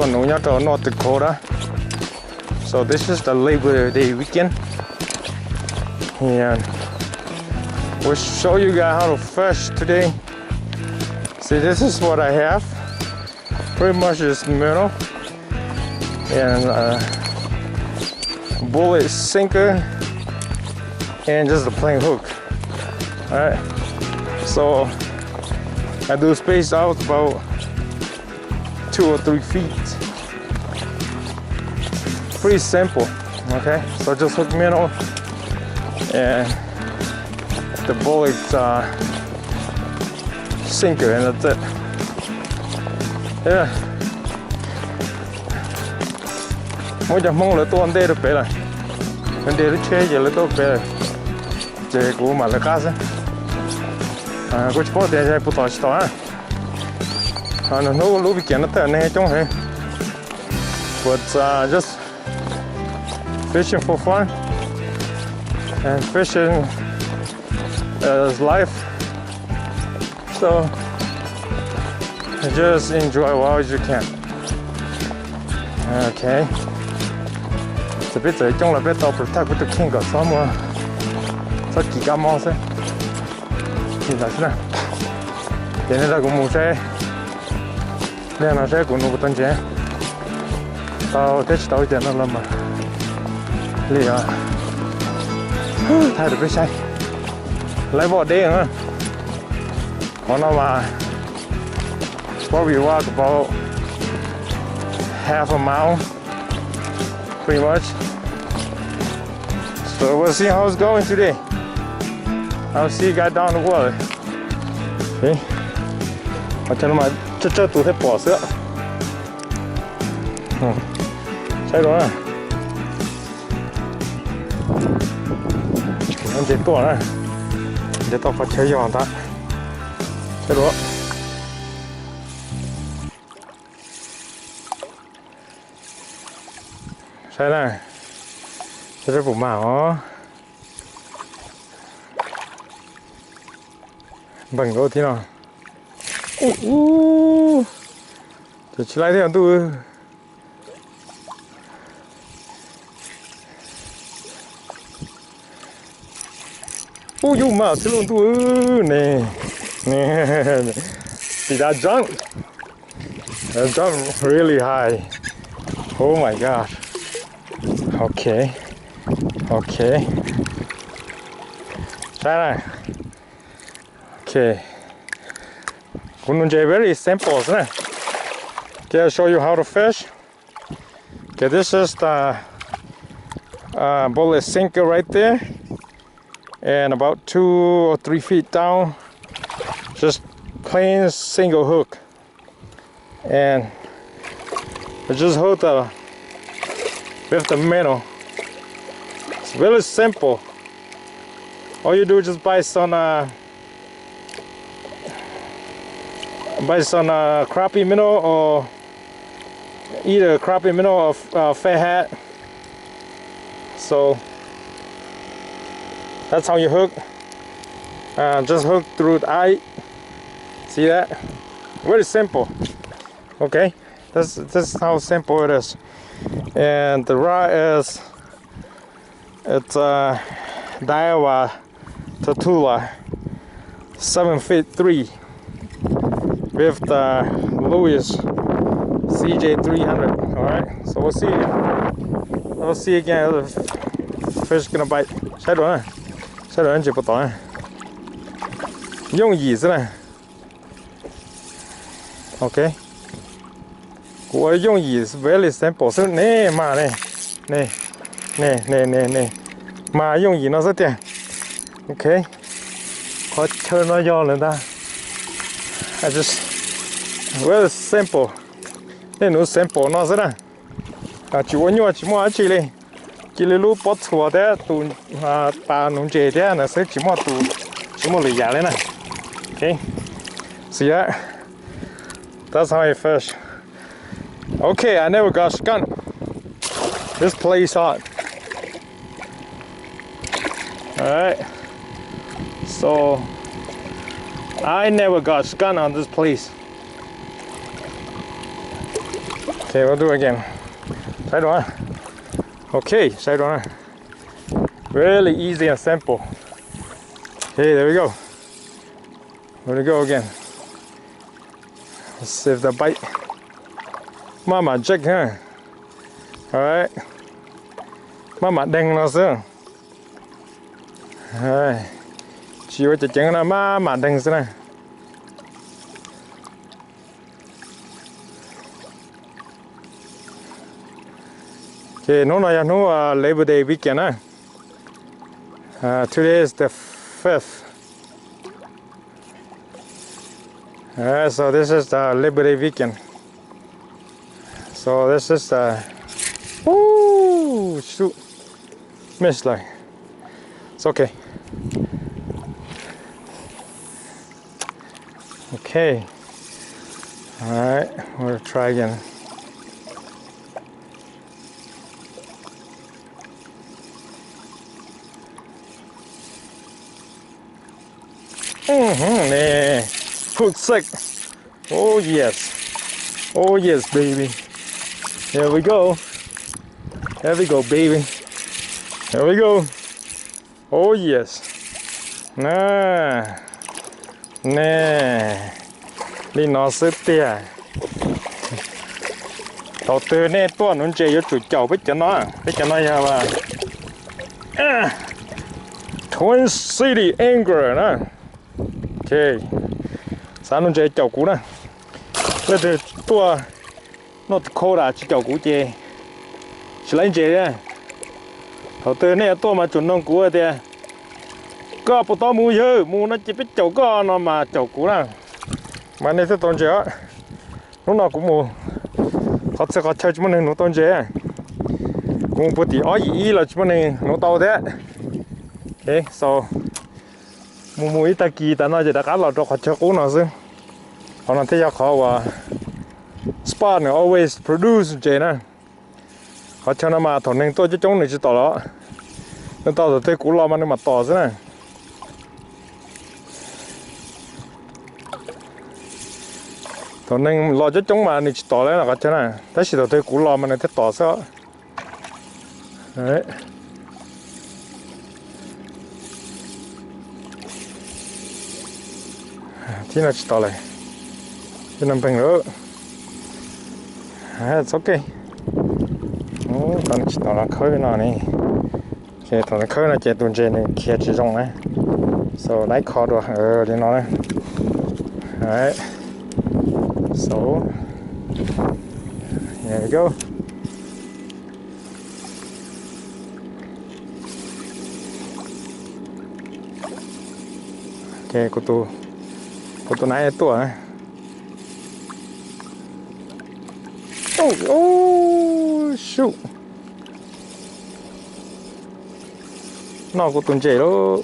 Nws nyob rau noj twg kho da. So this is the Labor Day weekend. And we'll show you guys how to fish today. See, this is what I have. Pretty much is minnow and uh, bullet sinker and just a plain hook. All right. So I do space out about two or three feet. Pretty simple. Okay, so just hook minnow and the bullet uh, sinker and that's it. Yeah. Muab cov Hmoob lawv tuaj ua ntej rau pem lawm. Lawv nres lub tsheb ces lawv tuaj pem lawm. Ces kuv mam lawv qab xwb. Kuv tsis paub tias puas tom tsis tom na. Nws hnub lub vi kiam no tawm neeg coob heev. But uh, just fishing for fun and fishing is life. So just enjoy while you can. Okay. Txawm peb txawm coob los peb tau protect peb tus kheej kom txhob muaj, txhob kis kab mob xwb. Li ntawd xwb na. Ces nej nrog kuv mus seb, nej no seb kuv nws puas tau ntsev. Tau thiab tsis tau ib tiam no los mas li os. Thaij rau peb saib. Lawv voj deb na. Qhov no mas probably walk about half a mile, pretty much. So we'll see how it's going today. I'll see you guys down the water. Qhov chaw no mas tsawg tsawg tus thiaj pom xwb. Saib dua na. Ntses tuaj na. Ntses tuaj qhov chaw yog ntag. Saib dua. Saib na. Saib seb puas mag os. Npeeg nkauj thiab no. Ub, ub. Ces tsis laib thiab ntuj. Ub, yus mas txhij lub ntuj ne. Tis dav jump. Jump really high. Oh my gosh. Okay. Okay. Saib na. Okay. Kuv nug ntses very simple xwb na. Okay, I'll show you how to fish. Okay, this is the uh, bullet sinker right there. And about two or three feet down, just plain single hook. And I just hold the with the minnow. It's really simple. All you do is just buy some uh, buy some uh, crappie minnow or either crappie minnow or uh, fathead. So that's how you hook. Uh, just hook through the eye. See that? Very simple. Okay, this this is how simple it is. And the rod is it's a Daiwa Tatula seven feet three with the Lewis C J three hundred. All right, so we'll see. We'll see again if the fish gonna bite. Saib dua na, saib dua ntses puas tom na. Yooj yim xwb na. Ok. Kuv ua yooj yim very simple xwb ne, mas ne, ne, ne, ne, ne, mas yooj yim no xwb tiag. Ok. Qhov chaw no yog lawm ntag. Very simple. Nej nuv simple no xwb na. Tsis ua nyuaj tsis muaj dab tsi li. Cia li lub pob txhuas thiab tus tas nuv ntses thiab na xwb, tsis muaj tus, tsis muaj lwm yam li na. Ok. See that? That's how you fish. Okay, I never got skunk. This place hot. All right. So I never got skunk on this place. Okay, we'll do it again. Saib dua na. Okay, saib dua na. Really easy and simple. Okay, there we go. Here we go again. Let's see if the bite. Maj mam jek ha. Alright. Maj mam deeg no xwb. Tsis ua ceev ceev na, maj mam deeg xwb na. Okay, hnub no yog hnub Labor Day weekend na. Today is the fifth. Alright, so this is the Labor Day weekend. So this is the, ooh, shoot. Miss lawm. It's okay. Okay. Alright, we'll try again. Hook sick. Oh yes. Oh yes, baby. Here we go. Here we go, baby. Here we go. Oh yes. Na, ne, li no xwb tiag. Thaum twg nej tuaj nuv ntses yuav tsum caum peb cov no, peb cov no yog Twin City Angler na. Okay, xav nuv ntses caum kuv na. Leej twg tuaj North Dakota tsis caum kuv ces tsis laib ntses li. Thaum twg nej tuaj mas tsum noog kuv tias, koj puas tau mus yawg, mus no ces peb caum koj no mas caum kuv na, mas nej thiaj tau ntses os. Hnub no kuv mus qhov txhia qhov chaw tsis muaj neeg nuv tau ntses. Kuv mus puag tim ob yim ib los tsis muaj neeg nuv tau thiab. Okay, so mus mus ib tag kis tas no ces rov qab los rau qhov chaw qub no xwb. Qhov no thiaj yog qhov uas spot nws always produce ntses na. Qhov chaw no mas thaum neeg tuaj coob coob nws tsis tom los, nws tos thaum twg kuv los mas nws mam tom xwb na. Thaum neeg los coob coob mas nws tsis tom li qhov chaw na, tab sis thaum twg kuv los mas nws thiaj tom xwb. Tib no tsis tom lawm, tib no npeeg lawm. It's okay. Thaum no tsis tom los khawb no ne. Thaum nws khawb no ces tus ntses nws khiav tsis zoo na. So laib kho dua li no na. So, there you go. Okay, kuv tus nab tuaj. Oh, shoot. Noj kuv tus ntses lauj.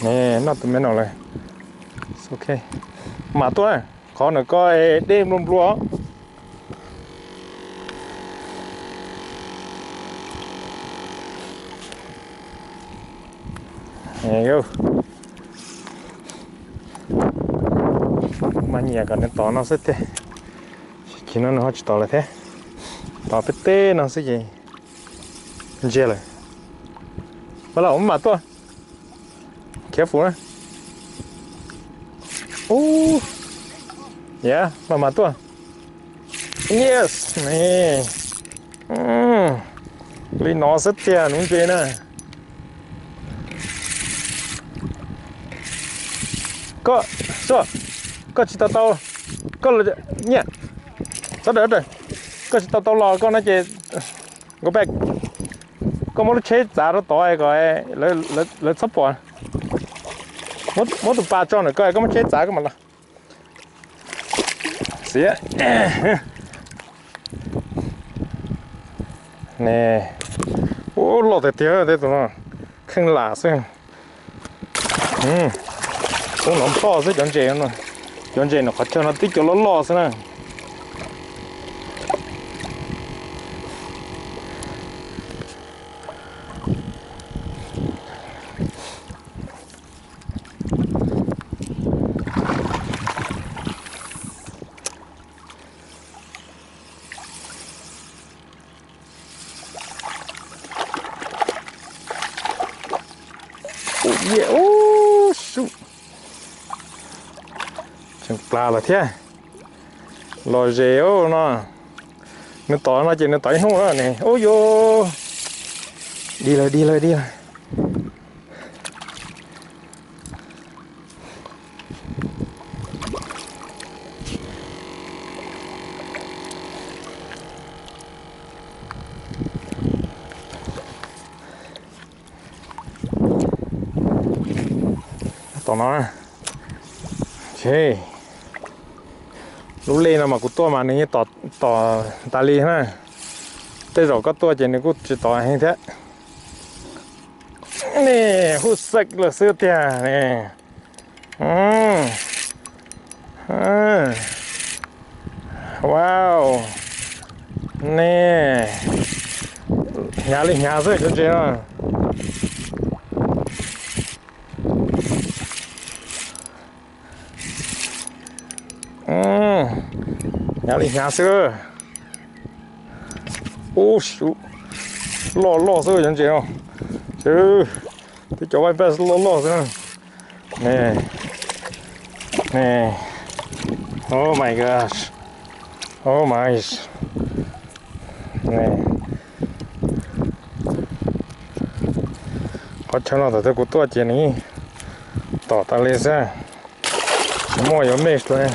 Ne, noj tus me no lawm. Okay, mam tuaj na, qhov ntawm ko dej nplua nplua. Mas nyiam kom nws tod no xwb tiag. Chim no nws ho tsis tod lawm thiab. Tod peb teb no xwb ces ntsiag lawm. Mas los mam tuaj. Careful na. Ub, yeah, los mam tuaj. Yes, ne. Li no xwb tiag nuv ntses na. Koj, koj tsis tau tau, koj, nyiaj, txhob, koj tsis tau tau los koj no ces go back. Koj muab lub tsheb txav rau tod kom lawv txhob pom. Muab tus pas tso ntawm koj, koj muab tsheb txav koj mam los. Xiv. Ne, ub, loj tiag tiag tej tus no, kheej lam xwb. Ub, no ploj xwb cov ntses no, cov ntses no qhov chaw no twb cov loj loj xwb na. Plas los thiab. Los ze no. Nws tom no ces nws tom ib hnub na ne. Ub yuv, dig lawm, dig lawm, dig lawm. Tom no. Lub lej no mas kuv tuaj mas nws yeej tom tas li na. Tej zaum koj tuaj ces nws kuj tsis tom heev thiab. Ne, hub xeeb lawm xwb tiag ne. Wow, ne, hnyav li hnyav xwb cov ntses no. Hnyav li hnyav xwb. Ub, loj loj xwb cov ntses no. Twb cov vaj paj loj loj xwb. Ne, ne, oh my gosh, oh my, ne. Qhov chaw no thaum twg kuv tuaj ces nws tom tas li xwb, tsis muaj yuav mej li.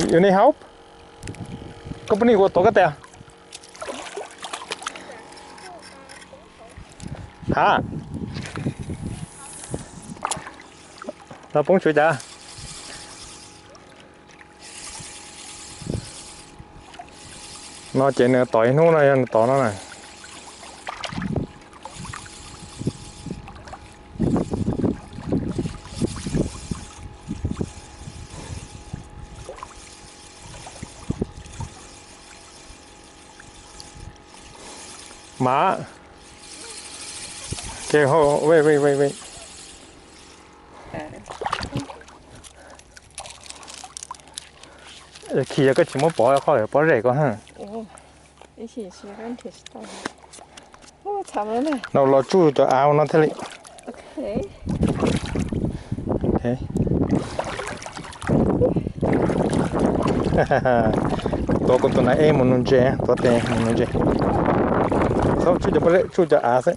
You need help? Koj puas need kuv tuav koj tes? Ha, no poob tshuav cas? No ces nws tom ib hnub no yog nws tom no na. Mas, wait, wait, wait, wait. Khi yog koj tsis muab pov qhov pob zeb ko. No los tsuj cov av no thiaj li. Tuav kuv tus nas ej mus nuv ntses, tuav tes mus nuv ntses. Txhob tsuj cov pob zeb, tsuj cov av xwb.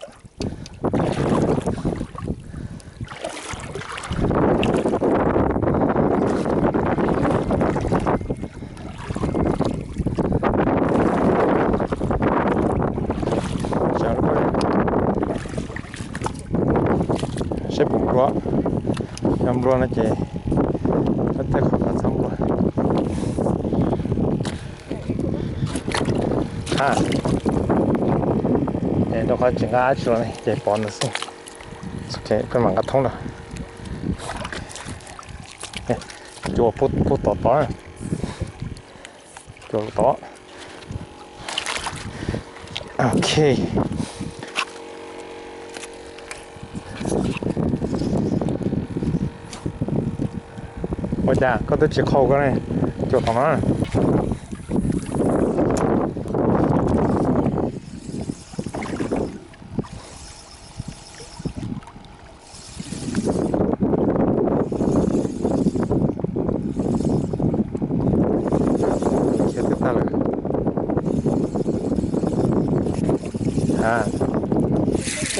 Saib puas nplua, yog nplua no ces tej qhov txhob nplua. Ha, rau qhov tsis nqa dab tsi los ne ces pov ntawd xwb. Koj mam nqa thoob lawm. Cua pub tod tod. Cua tod. Ok. Ua cas koj twb tsis qhau koj ne? Cua tom no.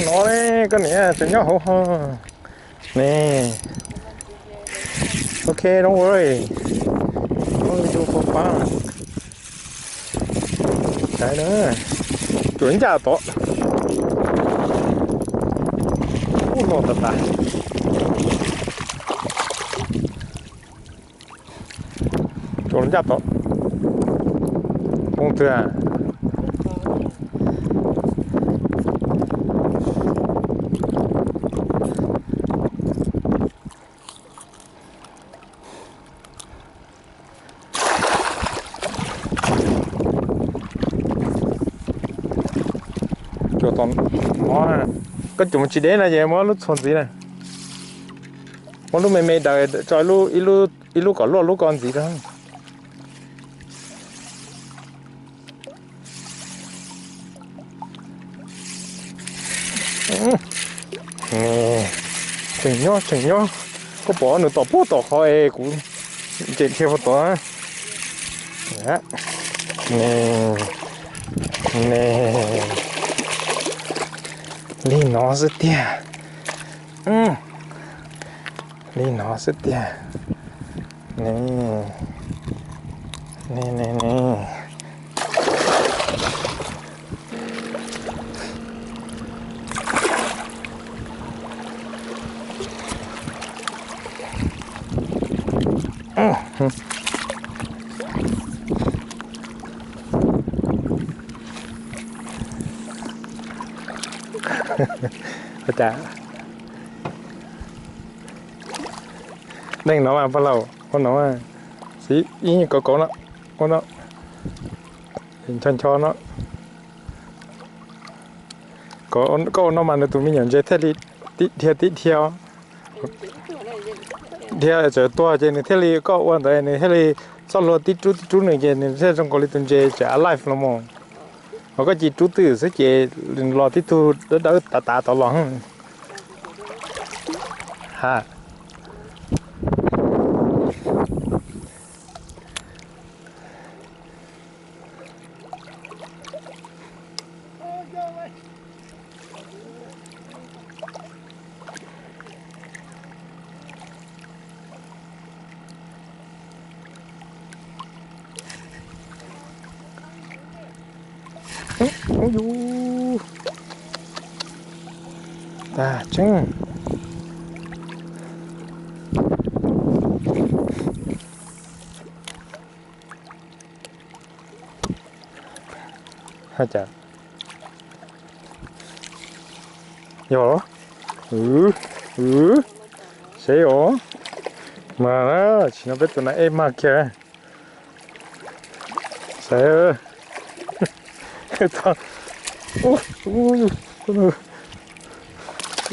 No ne, koj niam tseem nyob hauv ne. Ok, don't worry. Only do for fun. Saib na, cua ncaj tod. Ub, loj tas tas. Cua ncaj tod. Poob twg? Cua tom no, koj cua mus tsis deb no ces muab lub txhuas ntxiv na. Muab lub me me daws tso ib lub kom luaj lub ko ntxiv rau. Tseem nyob, tseem nyob. Koj pom nws tom puag tom qhov es kuv nce dhia puag tod. Ne, ne, li no xwb tiag. Li no xwb tiag. Ne, ne, ne, ne. Ua cas neeg no mas paj laus ua no, xib ib kauv kauv no, ua no, ncho ncho no. Koj ua no mas nws tus me nyuam ntses thiaj li tib dhia tib dhia. Dhia txawm tuag ces nws thiaj li, koj ua ntawd nws thiaj li txoj hlua tib rub tib rub nws ces nws thiaj zoo nkaus li tus ntses tseem alive los mus. Ho koj cia rub twj ywm xwb ces los tib tug dawb dawb tav tav tod los. Ha. Ub yus, tag tseeb. Hais cas yog, seb os, mas tsis no peb tus nas ej mag kiag. Saib,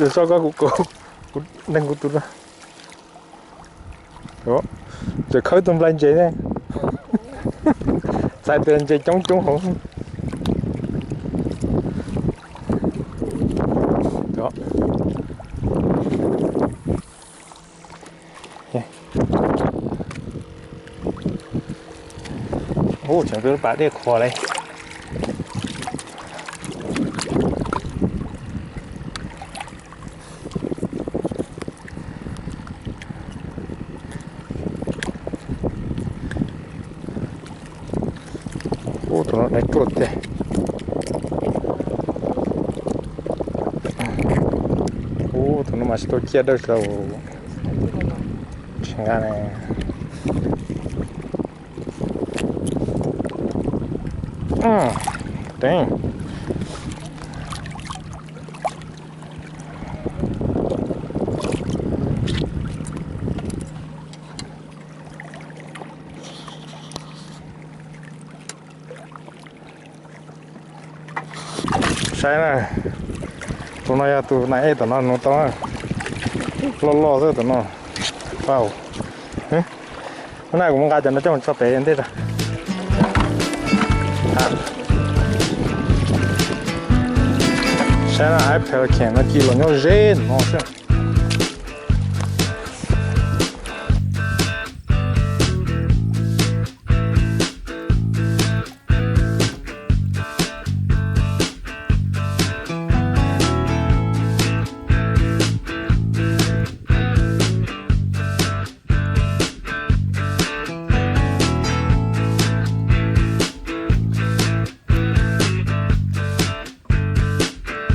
tso koj kuv, kuv neeg kuv tus na. Tseem khawb tus nplai ntses ne. Txais tias ntses coob coob hauv. Ub, tseem peb lub pas dej qhuas li. Ub, tus no dai ruaj tiag. Ub, tus no mas tsis tau ciaj dawb tsi lauj. Tsis nqa ne. Saib na, tus no yog tus nas ej tom no hnub tau, loj loj xwb tus no. Hnub no kuv muab nqa cov no coj mus tso pem ntej. Saib na, hais pelican no ci los nyob ze no xwb.